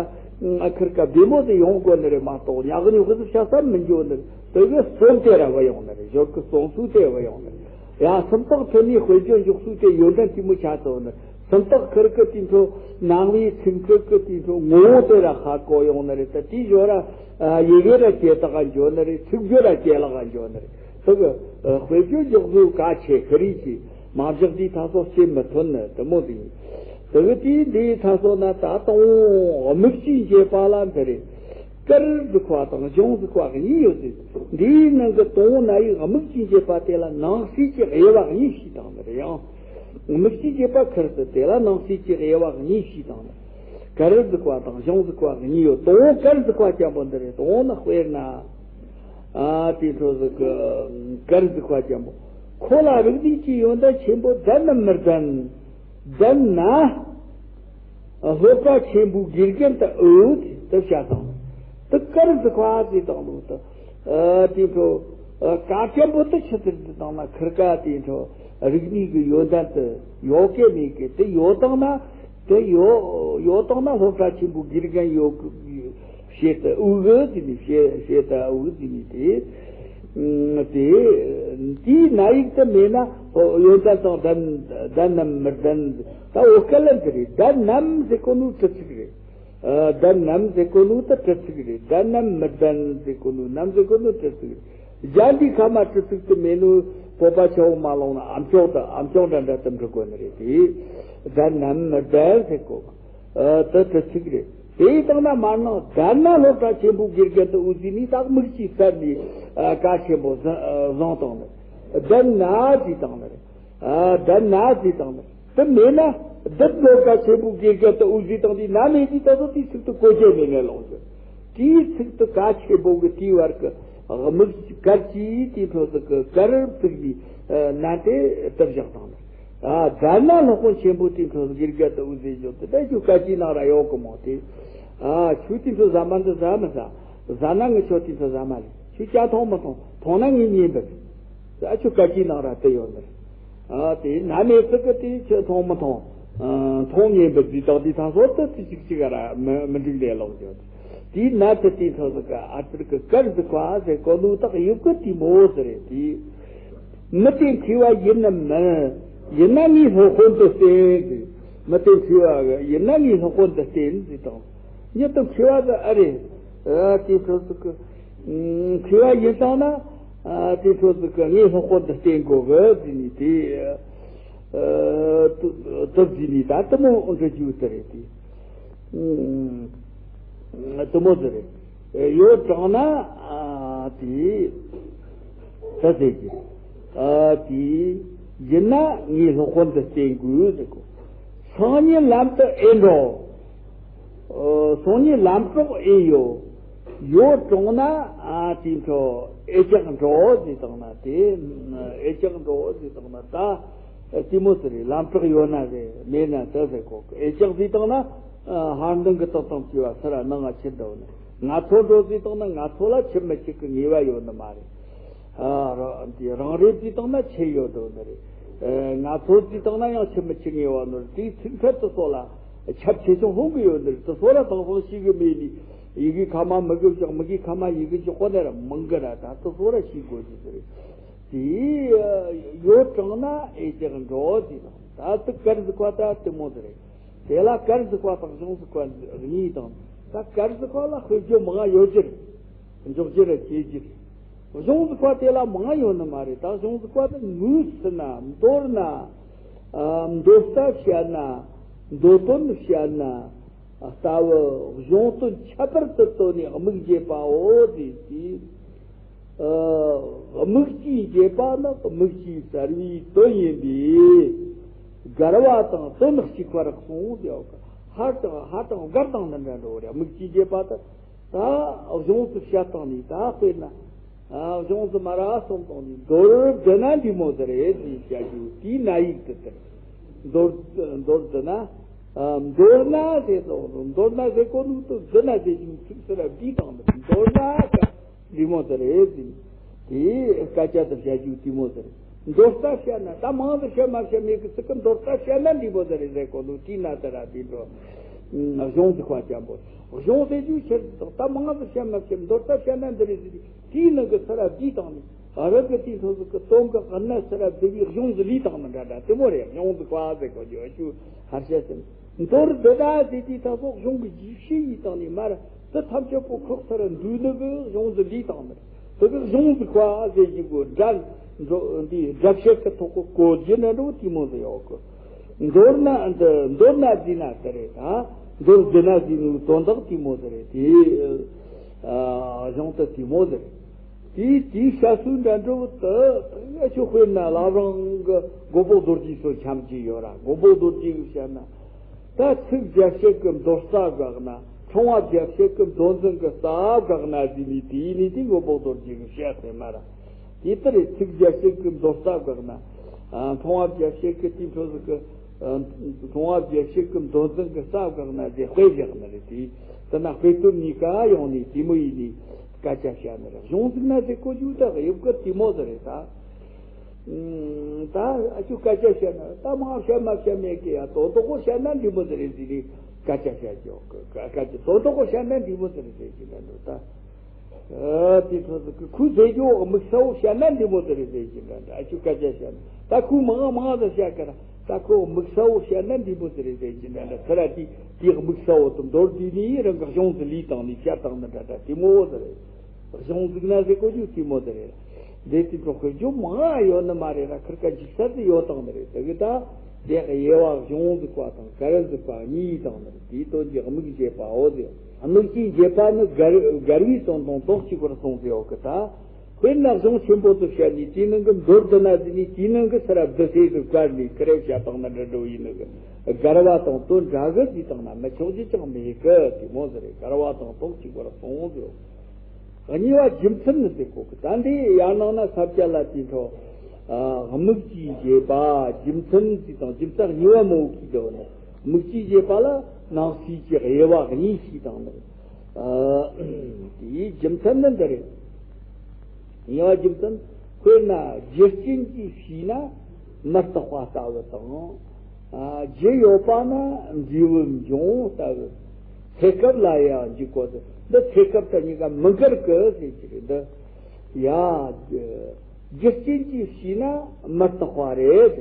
ཨ་ཁིར་ཀ་བདེ་མོ་དེ་ཡོང་དགོས་ནི་རེད་མ་གཏོགས་ཉག་ཉོག་གི་ཟིག་བྱ་ས་མི་འགྱོ་ནི་རེད། དེ་གི་རྩོམ་དེ་ར་བུད་ཡོང་ནི་རེད། ཞོར་གི་རྩོམ་ཚུལ་དེ་བུད་ཡོང་ནི་རེད། ཡང་སུམ་རྟགས་ཐོན་ནས་དཔེ་བརྗོད་འཇོག་ཚུལ་དེ་ཡོན་ཏན་དེ་མོ་ཆགས་ཐུབ་ནི། སུམ་རྟགས་ཁིར་ཀི་དེ་ཚོ་ནང་བའི་ཚིག་ཁིར་ཀི་དེ་ཚོ་ངོ་བོ་དེ་ར་ཧ་གོ་ཡོང་ནི་རེད། ད་དེའི་ཞོར་ར་ཡི་གེ་ར་ཇེ་དག་ག་འགྱོ་ནི་རེད། ཚིག་བརྗོད་ར་ཇེ་ལེགས་ག་འགྱོ་ནི་རེད། དེ་གི་དཔེ་བརྗོད་འཇོག་ཚུལ་གལ་ཆེ་ཁི་རེད་ཅེས་མ་བཞག་དེའི་ཐ་སོགས་སྐྱེ་མི་ཐུབ་ནི་དེ་མོ་དེ་ཡིན། དེ་གི་དེའི་འདིའི་ཐ་སོགས་ན་ད་དང་པོ་དམིགས་ཀྱིས་འབྱེད་པ་ལ་འདི་རེད། སྐར་ཟེར་བ་དང་གཞུང་ཟེར་བ་གཉིས་ཡོད་ཟེར། འདིའི་ནང་གི་དང་པོ་ན་ཡིག་དམིགས་ཀྱིས་འབྱེད་པ་དེ་ལ་ནང་གསེས་ཀྱི་དབྱེ་བ་གཉིས་ཤིག་དང་ནི་རེད་ཡང་། དམིགས་ཀྱིས་འབྱེད་པ་ཁིར་ཟེར་དེ་ལ་ནང་གསེས་ཀྱི་དབྱེ་བ་གཉིས་ཤིག་དང་ནི། སྐར་ཟེར་བ་དང་གཞུང་ཟེར་བ་གཉིས་ཡོད། དང་པོ་སྐར་ཟེར་བ་ཅན་པོ་འདི་རེད། དང་པོ་ནི་དཔེར་ན། ཨ་དེ་འཕྲོ་ཟིག་གི་སྐར་ཟེར་བ་ཅན་པོ། ཁོ་ལ་རིག་གནས་ཀྱི་ཡོན་ཏན་ཆེན་པོ་ལྡན་ནམ་མི་ལྡན། ལྡན་ན། སློབ་གྲྭ་ཆེན་པོའི་དགེ་རྒན་དུ་འོས་དེ་བྱ་དང་། དེ་སྐར་ཟེར་བ་ཟེར་དང་ལོ་དུ། ཨ་དེ་འཕྲོ། ཨ་ཀ་ཅན་པོ་དེ་ཆི་ཟེར་དེ་དང་ན་ཁིར་ཀ་དེ་འཕྲོ་རིག་གནས་ཀྱི་ཡོན་ཏན་དེ་ཡོད་གི་མེད་གི་དེ་ཡོད་དང་ན། དེ་ཡོད་ཡོད་དང་ན་སློབ་གྲྭ་ཆེན་པོའི་དགེ་རྒན་ཡོད་གི་བྱེད་དུ་འོས་གི་ཟེར་ནས་བྱེད་བྱེད་དུ་འོས་ཟེར་ནས་དེ། དེ་དེའི་ན་ཡིག་དེ་མེད་ན་ཡོན་ཏན་དང་ལྡན་ལྡན་ནམ་མི་ལྡན། ད་འོ་སྐད་ལ་འདི་རེད། ལྡན་ནམ་ཟེར་གོ་ནོ་དྲི་ཚིག་རེད། ཨ་ལྡན་ནམ་ཟེར་གོ་ནོ་ད་དྲི་ཚིག་རེད། ལྡན་ནམ་མི་ལྡན་ཟེར་གོ་ནོ་ནམ་ཟེར་གོ་ནོ་དྲི་ཚིག་རེད། གཞན་འདི་ཁ་མ་དྲི་ཚིག་དུ་མེད་ནོ་བོད་པ་ཆ་བོ་མ་ལོང་ན་ཨམ་ཅོག་དང་ཨམ་ཅོག་འདྲ་འདྲ་དུ་འབྲི་དགོས་ནི་རེད་དེ། ལྡན་ནམ་མི་ལྡན་ཟེར་གོ། ཨ་ད་དྲི་ཚིག་རེད། དེ་ཡི་སྟེང་ན་མར་ནང་དྷ་ན་སློབ་གྲྭ་ཆེན་པོའི་དགེ་རྒན་དུ་འོད་ཟེར་ནས་ད་དམིགས་བཅས་གསར་ནས་ཨ་བཀའ་ཆེན་པོ་བཟང་བཟང་བཏང་ནས། དྷ་ན་ཟེར་བཏང་ནས། ཨ་དྷ་ན་ཟེར་བཏང་ནས། དེ་མེད་ན་བདུད་སློབ་གྲྭ་ཆེན་པོའི་དགེ་རྒན་དུ་འོད་ཟེར་བཏང་དུས་ན་མེད་དུས་ད་གཟོད་དེའི་ཚིག་ཏུ་གོ་རྒྱུ་མེད་ནས་ལོག་རྒྱུ། དེའི་ཚིག་ཏུ་བཀའ་ཆེན་པོ་གི་དེའི་བར་གྱི་དམིགས་གར་གྱིས་དེའི་ཕྱོགས་སུ་གི་གར་བཙུགས་ནས་ཨ་ན་དེ་དུ་བཞག་བཏང་ནས། ཨ་དྷ་ན་སློབ་དཔོན་ཆེན་པོ་དེའི་ཕྱོགས་སུ་དགེ་རྒན་དུ་འོད་ཟེར་བྱུང་སྟེ། ད་ཁྱོད་བཀའ་ཁྱིའི་ནང་ར་ཡོད་གི་མོ་དེ། ཨ་ཁྱོད་དེའི་ཕྱོགས་ཟ་མ་འདི་ཟ་མི་ཟ། ཟ་ན་ངས་ཁྱོད་དེའི་ཕྱོགས་ཟ་མ་ལས། ཁྱོད་ཅག་མཐོང་མི་མཐོང་། མཐོང་ན་ངས་ཉན་འབུད། ཨ་ཁྱོད་བཀའ་ཁྱིའི་ནང་ར་དེ་ཡོད་ནི་རེད། ཨ་དེ་ན་མེད་ཚིག་གི་དེ་ཁྱོད་མཐོང་མི་མཐོང་། ཨ་མཐོང་ཉན་འབུད་ཟེར་དང་དེ་ཐང་སོ་དེ་དེ་གཅིག་གཅིག་ར་མི་མི་འགྲིག་ལས་ལོག་ཡོད། དེའི་ན་དེ་དེའི་ཕྱོགས་སུ་གི་ཨ་ཙིར་གི་གར་ཟེར་བ་ཟེར་གོ་ནོ་དག་ཡོད་གི་དེ་མོ་ཟེར་རེད་དེ། མི་དེ་མཁས་པ་ཡིན་ནམ་མིན། ཡིན་ན་ངའི་སློབ་དཔོན་དུ་བསྟེན་ཟེར། མི་དེ་མཁས་པ་ཡིན་ན་ངའི་སློབ་དཔོན་དུ་བསྟེན་ཟེར་དང་། ཉིད་དུ་མཁས་པ་དུ་ཨ་རེ། ཨ་དེའི་ཕྱོགས་སུ་གི་མཁས་པ་ཡིན་དང་ན། ཨ་དེའི་ཕྱོགས་སུ་གི་ངའི་སློབ་དཔོན་དུ་བསྟེན་དགོས་གི་ཟེར་ནས་དེ། ཨ་དུ་དུ་ཟེར་ནས་ད་དེ་མོ་འདྲི་རྒྱུ་དེ་རེད་དེ། ཨ་དེ་མོ་ཟེར་རེད། ཡོ་དྲང་ན་ཨ་དེ་ད་ཟེར་གྱི། ཨ་དེ་ཡིན་ན་ངའི་སློབ་དཔོན་དུ་བསྟེན་དགོས་ཟེར་གོ། སང་ཉིན་ལམ་དུ་ཨེ་འགྲོ། ཨ་སང་ཉིན་ལམ་གྲོགས་ཨེ་ཡོད། ཡོ་དྲང་ན་ཨ་དེ་འཕྲོ་ཨེ་ཅག་འགྲོ་ཟེར་དང་ན་དེ། ཨེ་ཅག་འགྲོ་ཟེར་དང་ན་ད་དེ་མོ་ཟེར་རེད། ལམ་གྲོགས་ཡོད་ན་ཟེར་མེད་ན་ད་ཟེར་གོ། ཨེ་ཅག་ཟེར་དང་ན། ཧར་འདང་གི་ཏག་ཏག་བྱས་པ་ཚུར་ནང་ང་ཕྱིར་འགྲོ་ནས། ང་ཚོ་འགྲོ་ཟེར་དང་ན་ང་ཚོ་ལ་ཁྱིམ་མི་གཅིག་གི་ངེས་པ་ཡོད་ནི་མ་རེད། ཨ་ར་འདི་རང་རེ་ཟེར་དང་ན་ཆེ་ཡོད་འགྲོ་ནི་རེད། ང་ཚོ་ཟེར་དང་ན་ཡང་ཁྱིམ་མི་གཅིག་ངེས་པ་ནོར་དེའི་ཚིག་ཕྲད་དུ་སོགས་ལ་ཁྱབ་ཆེ་ཆུང་ལྷུང་གི་ཡོད་ནི་རེད། དུ་སོགས་ལ་དང་ཕུང་ཤེས་གི་མེད་ནི། ཡི་གེ་ཁ་མ་མི་གི་བཞག་མི་གི་ཁ་མ་ཡི་གེ་བཞག་གོ་ནི་ར་མང་གི་ར། ད་དུ་སོགས་ར་ཤེས་དགོས་ཀྱི་ཟེར། དེ་ཡོ་དྲང་ན་ཨེ་ཅག་འགྲོ་ཟེར་དང་། ད་དུ་གར་ཟེར་བ་ད་དེ་མོ་ཟེར་རེད། དེ་ལ་གར་ཟེར་བ་དང་གཞུང་ཟེར་བ་གཉིས་དང་། ད་གར་ཟེར་བ་ལ་དཔེ་བརྗོད་མང་ང་ཡོད་ཀྱི་རེད། འཇོག་རྒྱུ་རེད་བྱེད་ཀྱི་རེད། གཞུང་ཟེར་བ་དེ་ལ་མང་ང་ཡོད་ནི་མ་རེད། ད་གཞུང་ཟེར་བ་དེ་ངོས་ཟིན་ན། མདོར་ན། ཨ་མདོ་ལྟ་བཤད་ན། མདོ་དོན་བཤད་ན། ལྟ་བུ་གཞུང་དོན་ཁྱད་པར་དུ་བཏོན་ནས་དམིགས་བྱེད་པའོ་ཟེར་ཏེ། ཨ་དམིགས་ཀྱིས་བྱེད་པ་ནི་དམིགས་ཀྱིས་གསལ་བའི་དོན་ཡིན་པས། འགལ་བ་དང་དོན་གཅིག་པར་གསུངས་ཏེ། ཧ་ཅང་ཧ་ཅང་འགལ་དང་ནི་འདྲ་འགྲོ་རེད། དམིགས་ཀྱིས་བྱེད་པ་དེ་ད་གཞུང་དུ་བཤད་སྟངས་ནི། ད་དཔེར་ན་ཨ་གཞུང་དུ་མ་ར་གསུངས་སྟངས་ནི། མདོར་བསྡུ་ན་འདི་མོ་ཟེར་རེད་ཅེས་བཤད་རྒྱུ་དེའི་ན་ཡིག་དེ་ལྟར། མདོར་མདོར་བསྡུ་ན། ཨ་མདོར་ན་ཟེར་དང་། མདོར་ན་ཟེར་གོ་ནོ་དེ་བསྡུ་ན་ཟེར་རྒྱུ་ཚིག་ཟེར་ར་བསྡུས་བཏང་ནི། མདོར་ན་ཟེར་འདི་མོ་ཟེར་རེད་ཟེར། དེའི་སྐད་ཆ་དེ་བཤད་རྒྱུ་དེ་མོ་ཟེར། མདོར་ལྟ་བཤད་ན། ད་མང་དུ་བཤད་མ་བཤད་མེད་གི་ཚིག་གི་མདོར་ལྟ་བཤད་ན་འདི་མོ་ཟེར་རེད་ཟེར་གོ་ནོ་དེའི་ན་དེ་ར་དེ་འགྲོ། གཞུང་ཟེར་བ་ཅན་པོ། གཞུང་ཟེར་རྒྱུ་ཕྱིར་དང་། ད་མང་དུ་བཤད་མ་བཤད་མདོར་ལྟ་བཤད་ན་འདི་རེད་ཟེར་རྒྱུ། དེའི་ནང་གི་ཚུར་བསྡུས་བཏང་ནས། རང་གི་དེའི་སོ་སོ་གི་དོན་གྱི་གནད་ཚུར་བསྡུ་བའི་གཞུང་ཟིག་ལས་བཏང་ནི་འདྲ་འདྲ་དེ་མོ་རེད། གཞུང་ཟེར་བ་ཟེར་གོ་རྒྱུ་ཨ་ཆུ་ཧར་བཤད་ཟེར། མདོར་བསྡུ་ན་ཟེར་དུས་ད་སོགས་གཞུང་གི་རྒྱས་བཤད་ཡིན་བཏང་ནས་མར་དེ་ཐམས་ཅད་པོ་ཁོག་ཚུར་བསྡུས་ནི་གི་གཞུང་ཟིག་ལས་བཏང་ནི། དེ་གི་གཞུང་ཟེར་བ་ཟེར་རྒྱུ་གོ་འདྲ་འདི་སྒྲ་བཤད་ཀྱི་ཐོག་གི་གོ་རྒྱུ་ན་འགྲོ་དེ་མོ་ཟིག་ཡོད་གི། མདོར་ན་འདི་མདོར་ན་ཟེར་ན་དེ་རེད། ད་མདོར་བསྡུ་ན་ཟེར་ནི་དོན་དག་དེ་མོ་ཟིག་རེད། དེ་ཨ་གཞུང་དེ་དེ་མོ་ཟིག་རེད། དེའི་དེའི་བཤད་སྲོལ་འདྲ་འདྲ་བོ་དེ་ཨ་ཆུ་དཔེར་ན་བླ་བྲང་གི་མགོན་པོ་རྡོ་རྗེ་སོགས་འཆམ་གྱི་ཡོད་ར། མགོན་པོ་རྡོ་རྗེ་གི་བཤད་ན། ད་ཚིག་རྒྱ་བཤད་ཀྱི་མདོ་རྩ་དགག་ན། ཕྲེང་བ་རྒྱ་བཤད་ཀྱི་མདོ་འཛིན་གྱི་རྩ་དགག་ན་ཟེར་ནས་དེའི་ནི་དེ་མགོན་པོ་རྡོ་རྗེ་གི་བཤད་ཟེར་མ་ར། དེ་ལྟར་ཚིག་རྒྱ་བཤད་ཀྱི་མདོ་རྩ་དགག་ན། ཨ་ཕྲེང་བ་རྒྱ་བཤད་ཀྱི་དེའི་འཕྲོ་ཟིག་གི་ཨ་ཕྲེང་བ་རྒྱ་བཤད་ཀྱི་མདོ་འཛིན་གྱི་རྩ་དགག་ན་ཟེར་དཔེ་བཞག་ནི་རེད། དེ་དེ་ན་དཔེ་དོན་གཉིས་ཀ་ཡོང་ནས་དེ་མོ་ཡིན་ནས་སྐད་ཆ་བཤད་ནི་རེད། གཞུང་ཟིག་ན་ཟེར་གོ་རྒྱུ་ད་ཡོད་གི་དེ་མོ་ཟིག་རེད་ད། ད་ཨ་ཆུ་སྐད་ཆ་བཤད་ན་ད་མང་བཤད་མ་བཤད་མེད་ཀི་ཡ། དོན་དག་པོ་བཤད་ན་འདི་མོ་ཟིག་རེད་ཟེར་ནས་སྐད་ཆ་བཤད་ཀྱི་ཡོད་གི། སྐད་ཆ་དོན་དག་པོ་བཤད་ན་འདི་མོ་ཟིག་རེད་ཟེར་གྱི་འདྲ་འདུག་ད། ཨ་དེ་ཚོ་ཟིག་གི་ཁོས་ཟེར་རྒྱུ་དམིགས་བསལ་བོ་བཤད་ན་འདི་མོ་ཟིག་རེད་ཟེར་གྱི་འདྲ་འདྲ། ཨ་ཆུ་སྐད་ཆ་བཤད་ན་ད་ཁོས་མང་མང་ཟིག་བཤད་ཀི་ར། ད་ཁོས་དམིགས་བསལ་བོ་བཤད་ན་འདི་མོ་ཟིག་རེད་ཟེར་གྱི་འདྲ་འདྲ། ཚུར་ར་དེ་དེ་དམིགས་བསལ་བོ་དེ་མདོར་བསྡུས་ནས་རང་གི་གཞུང་ཟིག་ལས་བཏང་ནས་བཤད་བཏང་ནི་འདྲ་འདྲ་དེ་མོ་ཟིག་རེད། གཞུང་ཟིག་ན་ཟེར་གོ་རྒྱུ་དེ་མོ་ཟིག་རེད། འདི་དེ་ཚོ་ཁོས་རྒྱུ་མང་ང་ཡོད་ནི་མ་རེད་ར། ཁིར་ཀ་འཇིག་ས་དེ་ཡོད་དང་ནི་རེད། དེ་གི་ད་དེ་གི་དབྱེ་བ་གཞུང་ཟིག་པ་དང་གར་ཟིག་པ་གཉིས་དང་ནི་རེད། དེའི་དོན་གྱི་དམིགས་བྱེད་པའོ་ཟེར། དམིགས་བྱེད་བྱེད་པ་ནི་གར་གར་བའི་དོན་དང་དོན་གཅིག་པར་གསུངས་ཟེར་ཡོད་གི། ད་དཔེར་ན་གཞུང་ཆེན་པོ་དུ་བཤད་ནས་དེའི་ནང་གི་མདོར་བསྡུ་ན་ཟེར་ནས་དེའི་ནང་གི་སར་བསྡུ་ཟེར་དུ་བཀར་ནས་ཁི་རེ་བཤད་དང་ན་འདྲ་འགྲོ་ཡིན་ནི་གི། གར་བ་དང་དོན་འདྲ་གི་ཟེར་དང་ན་མི་ཆོག་རྒྱུ་ཅང་མེད་གི། དེ་མོ་ཟེར་རེད། གར་བ་དང་དོན་གཅིག་པར་གསུངས་ཟེར། གཉིས་པ་རྒྱུ་མཚན་ནི་ཟེར་གོ་གི། ད་འདི་ཡར་ནང་ན་ས་བཅད་ལ་དེ་འཕྲོ། ཨ། དམིགས་བྱས་བྱེད་པ། རྒྱུ་མཚན་ཟེར་དང་རྒྱུ་མཚན་གཉིས་པ་མོ་གི་དོན་ནི། དམིགས་བྱས་བྱེད་པ་ལ་ནང་གསེས་ཀྱི་དབྱེ་བ་གཉིས་ཤིག་དང་ནི། ཨ། དེའི་རྒྱུ་མཚན་ནི་འདི་རེད། གཉིས་པ་རྒྱུ་མཚན། དཔེར་ན་རྒྱུ་རྐྱེན་གྱིས་ཕྱིས་ན་མི་རྟག་པ་ལྟ་བུ་དང་། ཨ། རྒྱུ་ཡོད་པ་ན་འབྲས་བུ་འབྱུང་ལྟ་བུ། ཚེ་སྐབས་ལ་ཡང་འཇུག་གོ་ཟེར། འདི་ཚེ་སྐབས་དང་གཉིས་ཀ་མི་འགལ་གི་ཟེར་གྱི་རེད། འདི་ཡ། རྒྱུ་རྐྱེན་གྱིས་ཕྱིས་ན་མི་རྟག་པ་རེད།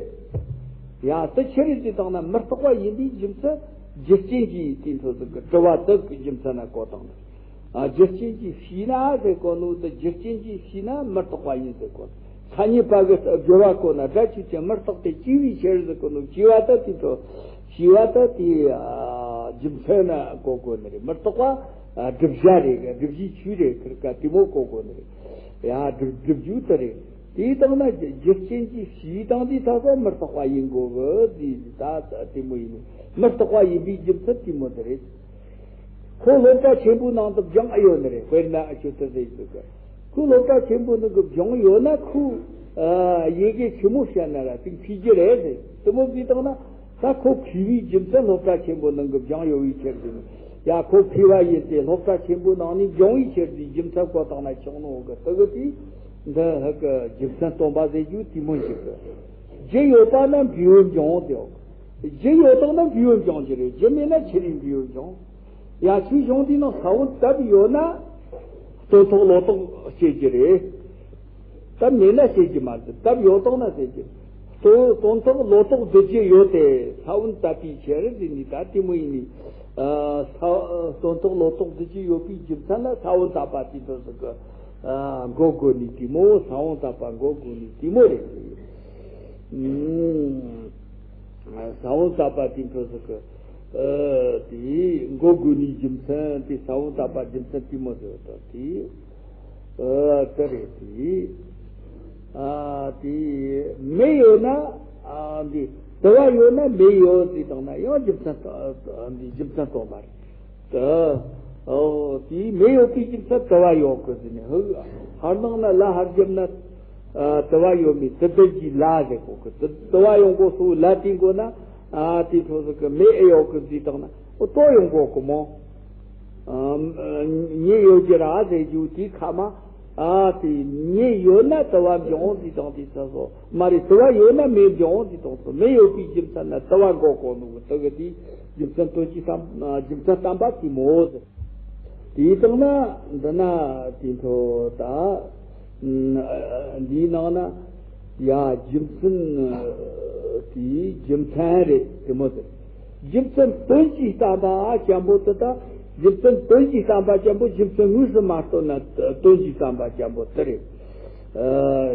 ཡ། དེ་ཆི་རེད་ཟེར་དང་ན་མི་རྟག་པ་ཡིན་པའི་རྒྱུ་མཚན་རྒྱུ་རྐྱེན་གྱིས་དེ་འཕྲོ་ཟིག་གི་དྲི་བ་དེ་གི་རྒྱུ་མཚན་ན་གོ་དང་ན། ཨ། རྒྱུ་རྐྱེན་གྱིས་ཕྱིས་ན་ཟེར་གོ་ནོ་དེ་རྒྱུ་རྐྱེན་གྱིས་ཕྱིས་ན་མི་རྟག་པ་ཡིན་ཟེར་གོ། ཐ་སྙད་པ་གི་སྦྱོར་བ་གོ་ན་སྒྲ་ཆོས་ཅན་མི་རྟག་སྟེ་སྐྱེ་བའི་ཕྱིར་ཟེར་གོ་ནོ་སྐྱེ་བ་ད་དེ་འཕྲོ། སྐྱེ་བ་ད་དེ། ཨ། རྒྱུ་མཚན་ན་གོ་དགོས་ནི་རེད། མི་རྟག་པ། ཨ། བསྒྲུབ་བྱ་རེད། བསྒྲུབ་བྱའི་ཆོས་རེད། ཁིར་ཀ་དེ་མོ་གོ་དགོས་ནི་རེད། ཡ། སྒྲུབ་སྒྲུབ་རྒྱུ་དེ་རེད། དེའི་སྟེང་ན་རྒྱུ་རྐྱེན་གྱིས་ཕྱིས་དང་དེའི་ཐ་ཚོ་མི་རྟག་པ་ཡིན་དགོས་གི། དེ་ད་དེ་མོ་ཡིན། མི་རྟག་པ་ཡིན་པའི་རྒྱུ་མཚན་དེ་མོ་དེ་རེད། ཁོ་སློབ་གྲྭ་ཆེན་པོའི་ནང་དུ་སྦྱངས་ཨེ་ཡོད་ནི་རེད། དཔེར་ན་ཨ་ཆོས་དེ་ཟེར་གི། ཁོ་སློབ་གྲྭ་ཆེན་པོའི་ནང་གི་སྦྱངས་ཡོད་ན་ཁོ། ཨ། ཡི་གེ་ཆི་མོ་བཤད་ན་ར་དེ་མཁས་རྒྱུ་རེད་ཟེར། དེ་མོ་བྱས་བཏང་ན་ད་ཁོ་མཁས་པའི་རྒྱུ་མཚན་སློབ་གྲྭ་ཆེན་པོའི་ནང་གི་སྦྱངས་ཡོད་པའི་ཕྱིར་དེ་ནི། ཡ། ཁོ་མཁས་པ་ཡིན་ཏེ་སློབ་གྲྭ་ཆེན་པོའི་ནང་ནས་སྦྱངས་པའི་ཕྱིར་དེའི་རྒྱུ་མཚན་བཀོད་བཏང་ན་ཆོག་ནོ་གི། དེ་གི་དེ་འདི་ཧ་གི་རྒྱུ་མཚན་སྟོན་པ་ཟེར་རྒྱུ་དེ་མོ་ཞིག་གི། རྒྱུ་ཡོད་པ་ན་འབྲས་བུ་འབྱུང་དེའོ། རྒྱུ་ཡོད་དང་ན་འབྲས་བུ་འབྱུང་རྒྱུ་རེད། རྒྱུ་མེད་ན་ཆི་རིགས་འབྲས་བུ་འབྱུང་། ཡ། ཆོས་གཞུང་འདིའི་ནང་ས་བོན་དཔེ་ཡོད་ན་སྟོན་ཐོག་ལོ་ཏོག་སྐྱེ་རྒྱུ་རེད། དཔེ་མེད་ན་སྐྱེ་རྒྱུ་མ་རེད། དཔེ་ཡོད་དང་ན་སྐྱེ་རྒྱུ། སྟོན་སྟོན་ཐོག་ལོ་ཏོག་འདི་རྒྱུ་ཡོད་དེ་ས་བོན་དཔེའི་ཆེད་རེད་ཟེར་ནི་ད་དེ་མོ་ཡིན་ནི། ཨ། ས་སྟོན་ཐོག་ལོ་ཏོག་འདི་རྒྱུ་ཡོད་པའི་རྒྱུ་མཚན་ལ་ས་བོན་དཔེ་དེ་འདྲ་ཟིག་གི། ཨ། འགོད་དགོས་ནི་དེ་མོ། ས་བོན་དཔེ་འགོད་དགོས་ནི་དེ་མོ་རེད། ཨུམ། ས་བོན་དཔེ་དེ་འདྲ་ཟིག་གི། ཨ། དེ་འགོད་དགོས་ནི་རྒྱུ་མཚན་དེ་ས་བོན་དཔེ་རྒྱུ་མཚན་དེ་མོ་ཟེར་བ་དང་དེ། ཨ། དེ་རེད་དེ། ཨ། དེ་མེ་ཡོད་ན། ཨ། འདི་དུ་བ་ཡོད་ན་མེ་ཡོད་ཟེར་བཏང་ན་ཡང་རྒྱུ་མཚན་ད་འདི་རྒྱུ་མཚན་སྟོན་པ་རེད། ད། ཨོ། དེ་མེ་ཡོད་པའི་རྒྱུ་མཚན་དུ་བ་ཡོད་གི་ཟེར་ནས། ཧུ། ཧར་ནང་ན་ལ་ཧར་བརྒྱབ་ན། ཨ། དུ་བ་ཡོད་མེད་དེ་དོན་གྱི་ལ་ཟེར་གོ་གི། དུ་དུ་བ་ཡོང་གོ་སོ་ལ་དེ་འགོ་ན། ཨ། དེ་འཕྲོ་ཟིག་གི་མེ་ཨེ་ཡོད་གི་ཟེར་བཏང་ན་ཨོ་ཏོ་ཡོང་གོ་གི་མོ། ཨ། མེ་ཡོད་རྒྱུ་ར་ཟེར་རྒྱུ་དེ་ཁ་མ། ཨ། དེ་མེ་ཡོད་ན་དུ་བ་འབྱུང་ཟེར་དང་དེ་ས་སོ་མ་རེད། དུ་བ་ཡོད་ན་མེ་འབྱུང་ཟེར་དང་སོ། མེ་ཡོད་པའི་རྒྱུ་མཚན་ན་དུ་བ་འགོད་གོ་ནོ་གི། དེ་གི་དེ་རྒྱུ་མཚན་དོན་གྱི་བསམ། རྒྱུ་མཚན་བསྟན་པ་དེ་མོ་ཟེར། དེའི་སྟེང་ན་འདི་ན་དེ་འཕྲོ་ད། འདིའི་ནང་ན་ཡ་རྒྱུ་མཚན་དེའི་རྒྱུ་མཚན་རེད་དེ་མོ་ཟེར། རྒྱུ་མཚན་དོན་གྱིས་བསྟན་པ་ཅན་པོ་དེ་དང་། རྒྱུ་མཚན་དོན་གྱིས་བསྟན་པ་ཅན་པོ། རྒྱུ་མཚན་དངོས་སུ་མ་སྟོན་ན་དོན་གྱིས་བསྟན་པ་ཅན་པོ་དེ་རེད། ཨ།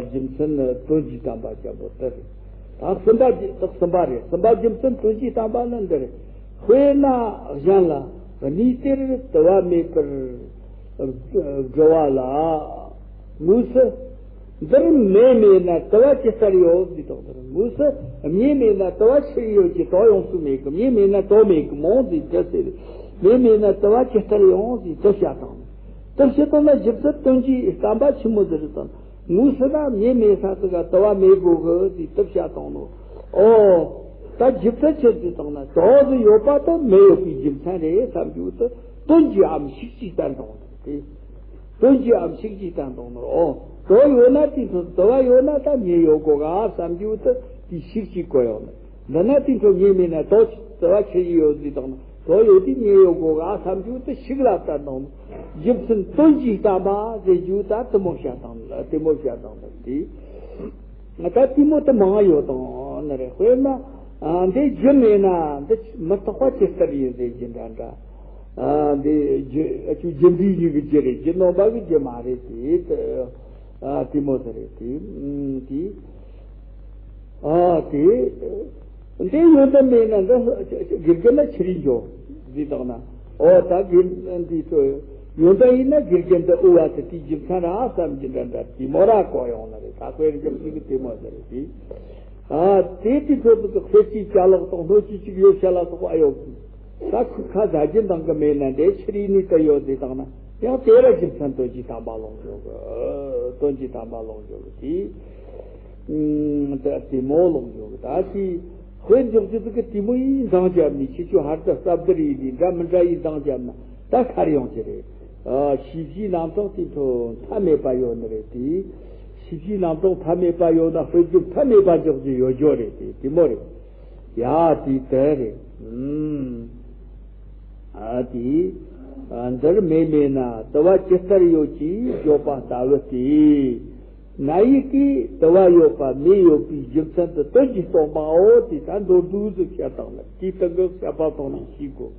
རྒྱུ་མཚན་དོན་གྱིས་བསྟན་པ་ཅན་པོ་དེ་རེད། ད་གསུམ་པ་རྒྱུ། ད་གསུམ་པ་རེད། གསུམ་པ་རྒྱུ་མཚན་དོན་གྱིས་བསྟན་པ་ནི་འདི་རེད། དཔེར་ན་གཞན་ལ་གནས་དེར་དུ་བ་མེད་པར་འགྲོ་བ་ལ། དངོས་སུ་འདིར་མེ་མེད་ན་དུ་བ་ཇི་ལྟར་ཡོད་ཟེར་དང་། འདིར་དངོས་སུ་མེ་མེད་ན་དུ་བ་ཆི་ཡོད་ཀྱི། དོ་ཡོང་སུ་མེད་གི། མེ་མེད་ན་དོ་མེད་གི་མོ་ཟེར་དེ་ཟེར། མེ་མེད་ན་དུ་བ་ཇི་ལྟར་ཡོང་ཟེར་དེ་བཤད་དང་། དེ་བཤད་དང་ན་རྒྱུ་མཚན་དོན་གྱིས་བསྟན་པ་ཆི་མོ་ཟེར་དང་། དངོས་སུ་ན་མེ་མེད་ས་ཟིག་ག་དུ་བ་མེད་དགོས་གི་ཟེར་དེ་བཤད་དང་ནོ། ཨོ། ད་རྒྱུ་མཚན་ཆི་ཟེར་དང་ན་དོ་ཟིག་ཡོད་པ་དང་མེ་ཡོད་པའི་རྒྱུ་མཚན་རེད་བསམ་རྒྱུ་དེ་དོན་གྱིས་ཨམ་ཤུགས་ཀྱིས་བསྟན་དང་དེ། དོན་གྱིས་ཨམ་ཤུགས་ཀྱིས་བསྟན་དང་ནོ། ཨོ། དོ་ཡོད་ན་དེ་ཚོ་དུ་བ་ཡོད་ན་ད་མེ་ཡོད་དགོས་ག་བསམ་རྒྱུ་དེ་དེ་ཤུགས་ཀྱིས་གོ་ཡོང་ནི། འདི་ན་དེ་ཚོ་མེ་མེད་ན་དོ་དུ་བ་ཆི་ཡོད་ཟེར་དང་ན་དོ་ཡོད་དེ་མེ་ཡོད་དགོས་ག་བསམ་རྒྱུ་དེ་ཤུགས་ལ་བསྟན་དང་ནོ། རྒྱུ་མཚན་དོན་གྱིས་བསྟན་པ་ཟེར་རྒྱུ་ད་དེ་མོ་བཤད་དང་དེ་མོ་བཤད་དང་དེ། ད་དེ་མོ་དེ་མང་ཡོད་དང་ནི་རེད། དཔེར་ན། ཨ། འདི་རྒྱུ་མེད་ན་འདི་མི་རྟག་པ་ཇི་ལྟར་ཡིན་ཟེར་རྒྱུ་འདྲ་འདྲ། ཨ། འདི་རྒྱུ་ཨ་ཅུ་རྒྱུ་འབྲས་ཡིན་གི་རྒྱུ་རེད། རྒྱུ་ནོམ་པ་གི་རྒྱུ་མ་རེད་དེ། ཨ་དེ་མོ་ཟེར་རེད་དེ། ཨ་དེ། འདི་ཡོན་ཏན་མེད་ན་འདི་དགེ་རྒན་ལ་ཆི་རིག་འཇོག་འདི་དག་ན། ཨོ་ད་དགེ་འདི་ཚོ་ཡོན་ཏན་ཡིན་ན་དགེ་རྒན་འདི་ཨུ་བ་དེ་དེའི་རྒྱུ་མཚན་ར་བསམ་གྱི་འདྲ་འདྲ་དེ་མོ་ར་གོ་ཡོང་ན་རེད། ད་དཔེར་འཇོག་ཅིག་གི་དེ་མོ་ཟེར་རེད་དེ། ཨ་དེ་དེ་ཚོ་དེ་དཔེ་ཅིག་ཅ་ལག་དང་སྣོད་ཅིག་ཅིག་ཡོད་ཤ་ལ་སོགས་ཨ་ཡོད། ད་ཁུ་ཁ་ཟ་རྒྱུ་འདང་གི་མེད་ན་འདྲེ་ཕྱིར་ཡིན་ནི་ད་ཡོད་དེ་དང་ན་ཡང་དེ་ར་རྒྱུ་མཚན་དོན་གྱི་དམ་པ་ལོག་འཇོག་གི། དོན་གྱི་དམ་པ་ལོག་འཇོག་གི་དེ། ད་དེ་མོ་ལོག་འཇོག་གི་ད་དེ། དཔེ་འཇོག་རྒྱུ་ཟིག་གི་དེ་མོ་ཡིན་འདང་རྒྱབ་ནི་ཁྱེད་ཆོ་ཧར་ད་སྟབས་བདེ་རེད་ལི་འདྲ་མི་འདྲ་ཡིན་འདང་རྒྱབ་ན་ད་ཁར་ཡོང་གི་རེད། ཨ་ཤེས་བྱའི་རྣམ་གྲངས་དེ་ཚོ་མཐའ་མེད་པ་ཡོད་ནི་རེད་དེ། ཤེས་བྱའི་རྣམ་གྲངས་མཐའ་མེད་པ་ཡོད་ན་དཔེ་འཇོག་མཐའ་མེད་པ་འཇོག་རྒྱུ་ཡོད་རྒྱུ་རེད་དེ་དེ་མོ་རེད། ཡ་དེ་དེ་རེད། ཨ་དེ། འདིར་མེ་མེད་ན་དུ་བ་ཇི་ལྟར་ཡོད་ཅེས་བརྗོད་པ་ལྟ་བུ་སྟེ། ན་ཡིག་གིས་དུ་བ་ཡོད་པ་མེ་ཡོད་པའི་རྒྱུ་མཚན་དུ་དོན་གྱིས་སྟོན་པའོ། དེ་ད་མདོར་བསྡུས་སུ་བཤད་སྟངས་ལ་དེའི་སྟེང་གི་བཤད་པ་སྟངས་ནས་ཤེས་དགོས།